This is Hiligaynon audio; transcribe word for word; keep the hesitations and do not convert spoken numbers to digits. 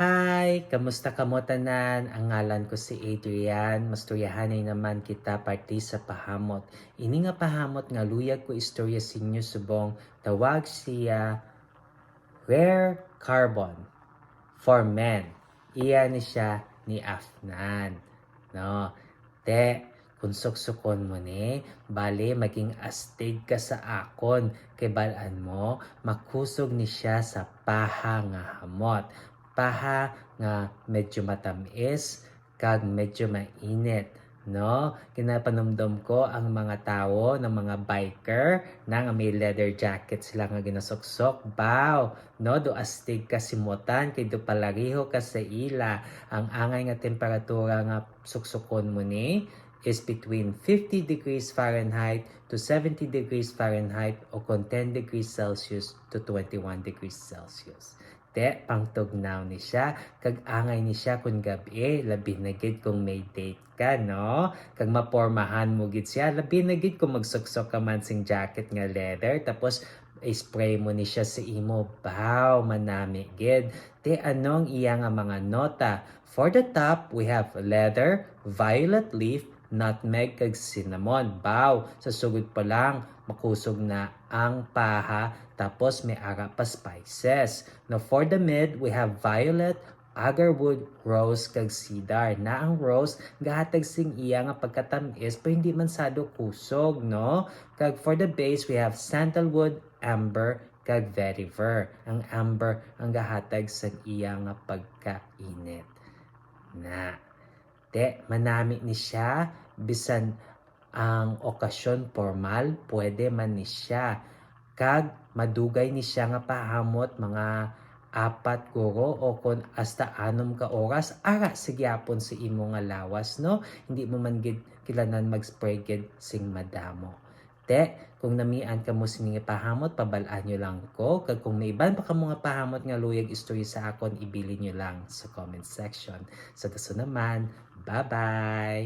Hi! Kamusta kamo tanan? Ang ngalan ko si Adrian. Mastoryahanay naman kita parte sa pahamot. Ini nga pahamot nga luyag ko istorya sa inyo subong, tawag siya rare carbon for men. Iya ni siya ni Afnan. No? Te, kung suksukon mo ni, bali maging astig ka sa akon, kay bal-an mo, makusog ni siya sa paha nga hamot. Paha nga medyo matamis kag medyo mainit, no? Ginapanumdom ko ang mga tawo, ng mga biker na nga may leather jacket sila nga ginasuksok. Baw, no? Do astig ka simutan kay do palareho ka sa ila. Ang angay nga temperatura nga suksukon mo ni is between fifty degrees Fahrenheit to seventy degrees Fahrenheit o kon ten degrees Celsius to twenty-one degrees Celsius. Te, pangtugnaw ni siya, kag angay ni siya kun gab-i, labi na gid kung may date ka, no? Kag mapormahan mo gid siya, labi na gid kung magsuksok ka man sing jacket nga leather, tapos spray mo ni siya sa imo, baw, manami gid. Te, ano ang iya nga mga nota? For the top, we have leather, violet leaf, nutmeg, kag cinnamon. Baw, sa sugod pa lang, makusog na ang paha, tapos may ara pa spices. Now, for the mid, we have violet, agarwood, rose, kag cedar. Na ang rose, gahatag sing iya nga pagkatamis, pero hindi man sado kusog, no? Kag for the base, we have sandalwood, amber, kag vetiver. Ang amber ang gahatag sang iya nga pagkainit. Na. Te, manami ni siya, bisan ang okasyon formal, pwede man ni siya. Kag madugay ni siya nga pahamot, mga apat guro o kon hasta anom ka oras, ara sa gyapon sa imo nga lawas, no? Hindi mo man gid kilanan mag-spray gid sing madamo. Te, kung namian kamo sini nga pahamot, pabal-an nyo lang ko. Kag kung may iban pa kamo nga pahamot nga luyag istorya sa akon, ibilin nyo lang sa comment section. Sa dason naman, bye-bye!